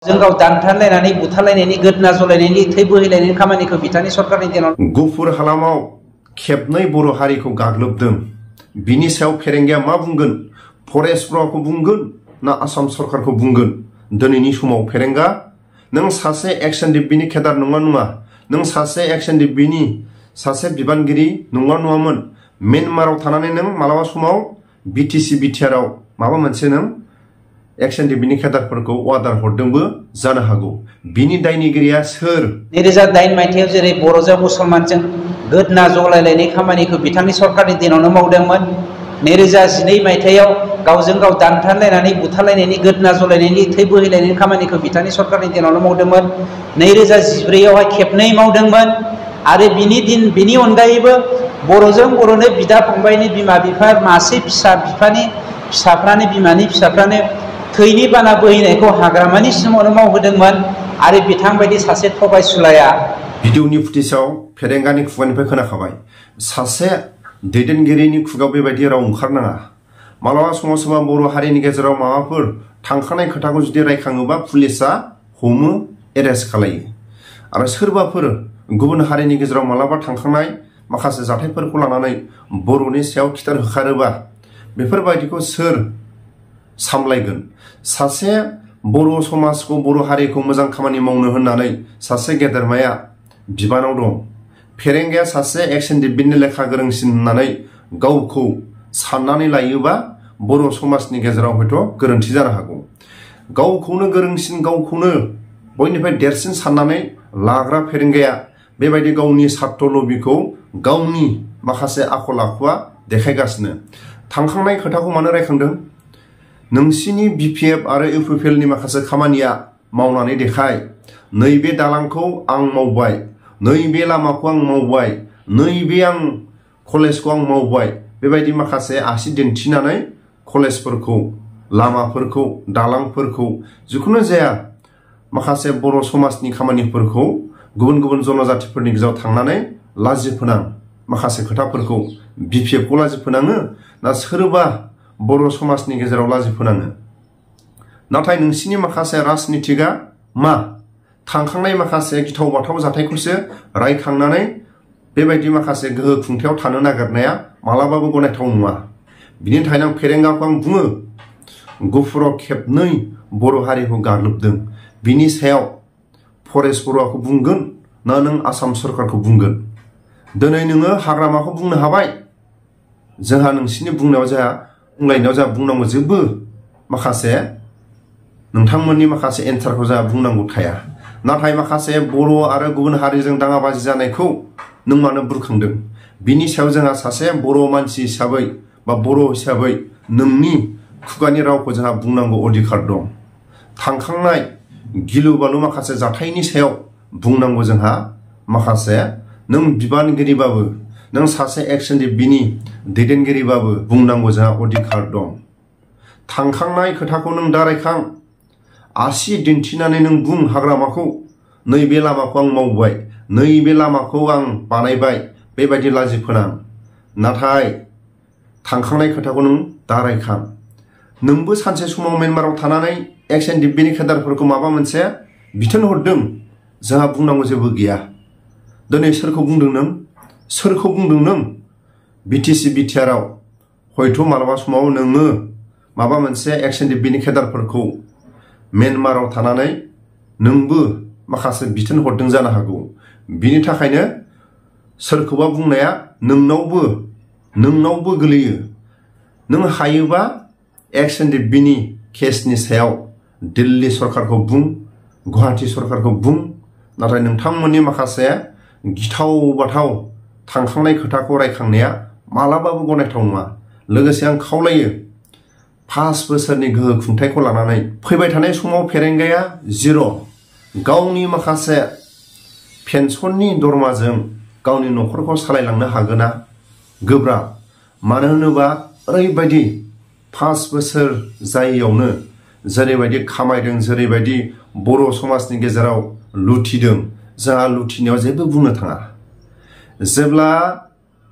जों गाव दानथारलायनानै बुथारलायनायनि गोदना जलायनायनि थै बोहैलायनायनि खामानिखौ बिथांनि सरकारनि दिनाव गुफुर हालामाव खेबनै बर' हारिखौ गाग्लोबदों। बिनि सायाव फेरेंगाया मा बुंगोन? फरेस्ट ब्युर'खौ बुंगोन ना आसाम सरकारखौ बुंगोन? दिनैनि समाव फेरेंगा नों सासे एक्सन डिबिनि केडार नङा नों सासे एक्सन डिबिनि सासे बिबानगिरि नङामोन। म्यानमाराव थानानै नों मालाबा समाव बिटिसि बिटिआरआव माबा मोनसे नों एक्सन डिबिनि केडारफोरखौ अर्डार हरदोंबो जानो हागौ। बिनि दायनिगिरिया सोर? 2008 मायथाइयाव जेरै बर'जों मुसलमानजों गोदना जलायलायनाय खामानिखौ बिथांनि सरकारनि दिनावनो मावदोंमोन। 2012 मायथाइयाव गावजों गाव दानथारलायनानै बुथारलायनायनि गोदना जलायनायनि थै बोहैलायनायनि खामानिखौ बिथांनि सरकारनि दिनावनो मावदोंमोन। 2014आवहाय खेबनै मावदोंमोन। आरो बिनि अनगायैबो बर'जों बर'नो बिदा फंबायनि बिमा बिफा मासे बिफानि फिसाफ्रानो बिमानि फिसाफ्रानो थैनि बाना बोहैनायखौ हाग्रामानि सिमावनो मावहोदोंमोन। आरो बिथांबायदि सासे थगायसुलाया भिडिअनि फुटेजाव फेरेंगानि खुगानिफ्राय खोनाखाबाय। सासे दैदेनगिरिनि खुगायाव बेबायदि राव ओंखारनाङा। मालाबा समाव सोरबा बर' हारिनि गेजेराव माबाफोर थांखानाय खोथाखौ जुदि रायखाङोबा पुलिसा हमो, एरेस्ट खालायो। आरो सोरबाफोर गुबुन हारिनि गेजेराव मालाबा थांखांनाय माखासे जाथायफोरखौ लानानै बर'नि सायाव खिथेर होखारोबा बेफोरबायदिखौ सोर सामलायगोन? सासे बर' समाजखौ बर' हारिखौ मोजां खामानि मावनो होननानै सासे गेदेरमाया बिबानाव दं। फेरेंगाया सासे एक्सन डिबिनि लेखा गोरोंसिन होननानै गावखौ साननानै लायोबा बर' समाजनि गेजेराव हयथ' गोरोन्थि जानो हागौ। गावखौनो गोरोंसिन, गावखौनो बयनिफ्राय देरसिन साननानै लाग्रा फेरेंगाया बेबायदि गावनि सार्थ लबिखौ गावनि माखासे आखल आखुआ देखायगासिनो। थांखांनाय खोथाखौ मानो रायखांदों? नोंसिनि बिपिएफ आरो इउपिपिएलनि माखासे खामानिया मावनानै देखाय। नैबे दालांखौ आं मावबाय, नैबे लामाखौ आं मावबाय, नैबे आं कलेजखौ आं मावबाय। बेबायदि माखासे आसि दिन्थिनानै कलेजफोरखौ, लामाफोरखौ, दालांफोरखौ, जिखुनु जाया माखासे बर' समाजनि खामानिफोरखौ गुबुन गुबुन जनजातिफोरनि गेजेराव थांनानै लाजि फोनां माखासे खोथाफोरखौ बिपिएफखौ लाजि फोनाङो ना सोरबा बर' समाजनि गेजेराव लाजि फोनाङो? नाथाय नोंसिनि माखासे राजनितिकआ मा? थांखांनाय माखासे गिथाव बाथाव जाथायखौसो रायखांनानै बेबायदि माखासे गोहो खुंथायाव थानो नागिरनाया मालाबाबो गनायथाव नङा। बिनि थाखायनो आं फेरेंगाखौ आं बुङो, गुफुराव खेबनै बर' हारिखौ गाग्लोबदों। बिनि सायाव फरेस्ट ब्युर'खौ बुंगोन ना नों आसाम सरकारखौ बुंगोन? दिनै नोङो हाग्रामाखौ बुंनो हाबाय। जोंहा नोंसिनि बुंनायाव जोंहा बुंनांगौ जेबो माखासे नोंथांमोननि माखासे एन्सारखौ जोंहा बुंनांगौ थाया। नाथाय माखासे बर' आरो गुबुन हारिजों दाङाबाजि जानायखौ नों मानो बुरखांदों? बिनि सायाव जोंहा सासे बर' मानसि हिसाबै बा बर' हिसाबै नोंनि खुगानि रावखौ जोंहा बुंनांगौ अधिकार दं। थांखांनाय गिलु बालु माखासे जाथायनि सायाव बुंनांगौ जोंहा माखासे, नों बिबानगिरिबाबो, नों सासे एक्सन डिबिनि दैदेनगिरिबाबो बुंनांगौ जोंहा अधिकार दं। थांखांनाय खोथाखौ नों दा रायखां, आसि दिन्थिनानै नों बुं हाग्रामाखौ, नैबे लामाखौ आं मावबाय, नैबे लामाखौ आं बानायबाय, बेबायदि लाजि फोनां। नाथाय थांखांनाय खोथाखौ नों दा रायखां। नोंबो सानसे समाव म्यानमाराव थानानै एक्सन डिबिनि केडारफोरखौ माबा मोनसे बिथोन हरदों, जोंहा बुंनांगौ जेबो गैया। दिनै सोरखौ बुंदों नों? सोरखौ बुंदों नों? बिटिसि बिटिआरआव हयथ' मालाबा समाव नोङो माबा मोनसे एक्सन डिबिनि केडारफोरखौ म्यानमाराव थानानै नोंबो माखासे बिथोन हरदों जानो हागौ। बिनि थाखायनो सोरखौबा बुंनाया नोंनावबो गोलैयो। नों हायोबा एक्सन डिबिनि केसनि सायाव दिल्ली सरकारखौ बुं, गुवाहाटी सरकारखौ बुं। नाथाय नोंथांमोननि माखासे गिथाव बाथाव थांखांनाय खोथाखौ रायखांनाया मालाबाबो गनायथाव नङा। लोगोसे आं खावलायो, 5 बोसोरनि गोहो खुंथायखौ लानानै फैबाय थानाय समाव फेरेंगाया जिर'। गावनि माखासे पेन्सननि दरमाजों गावनि न'खरखौ सालायलांनो हागोना? गोब्राब। मानो होनोबा ओरैबायदि 5 बोसोर जायैयावनो जेरैबायदि खामायदों, जेरैबायदि बर' समाजनि गेजेराव लुथिदों, जोंहा लुथिनायाव जेबो बुंनो थाङा। जेब्ला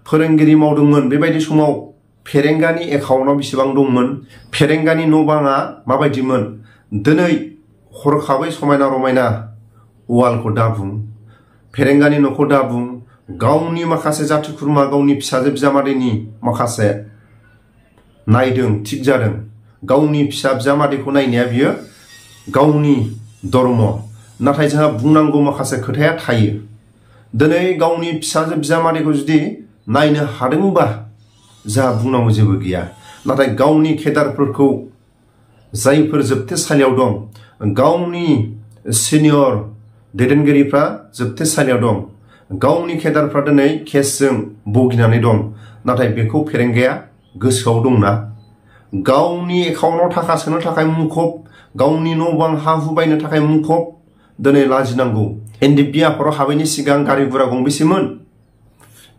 फोरोंगिरि मावदोंमोन बेबायदि समाव फेरेंगानि एकाउन्टआव बेसेबां दंमोन? फेरेंगानि न' बाङा माबायदिमोन? दिनै हरखाबै समायना रमायना वालखौ दाबुं फेरेंगानि न'खौ दाबुं गावनि माखासे जाथि खुरमा गावनि फिसाजो बिजामादैनि माखासे नायदों थिग जादों गावनि फिसा बिजामादैखौ नायनाया बियो गावनि धर्म नाथाय जोंहा बुंनांगौ माखासे खोथाया थायो दिनै गावनि फिसाजो बिजामादैखौ जुदि नायनो हादोंबा जोंहा बुंनांगौ जेबो गैया नाथाय गावनि केदारफोरखौ जायफोर जोबथेसालियाव दं गावनि सिनियर दैदेनगिरिफ्रा जोबथेसालियाव दं गावनि केदारफ्रा दिनै केसजों भुगिनानै दं नाथाय बेखौ फेरेंगाया गोसोआव दंना गावनि एकाउन्टआव थाखा सोनो थाखाय मुखुब गावनि न' बां हा हु बायनो थाखाय मुखुब दिनै लाजिनांगौ एनडिएफबि आफादाव हाबैनि सिगां गारि गुरा गंबेसेमोन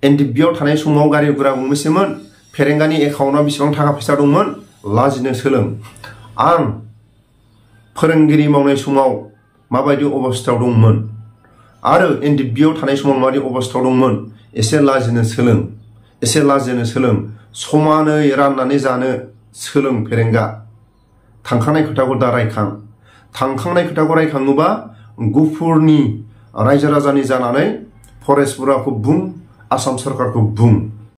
एनडिएफबिआव थानाय समाव गारि गुरा गंबेसेमोन फेरेंगानि एकाउन्टआव बेसेबां थाखा फैसा दंमोन लाजिनो सोलों आं फोरोंगिरि मावनाय समाव माबायदि अबस्थायाव दंमोन आरो एनडिएफबिआव थानाय समाव माबायदि अबस्थायाव दंमोन एसे लाजिनो सोलों समानै राननानै जानो सोलों फेरेंगा थांखांनाय खोथाखौ दा रायखां थांखांनाय खोथाखौ रायखाङोबा गुफुरनि रायजो राजानि जानानै फरेस्ट बुराखौ बुं आसाम सरकारखौ बुं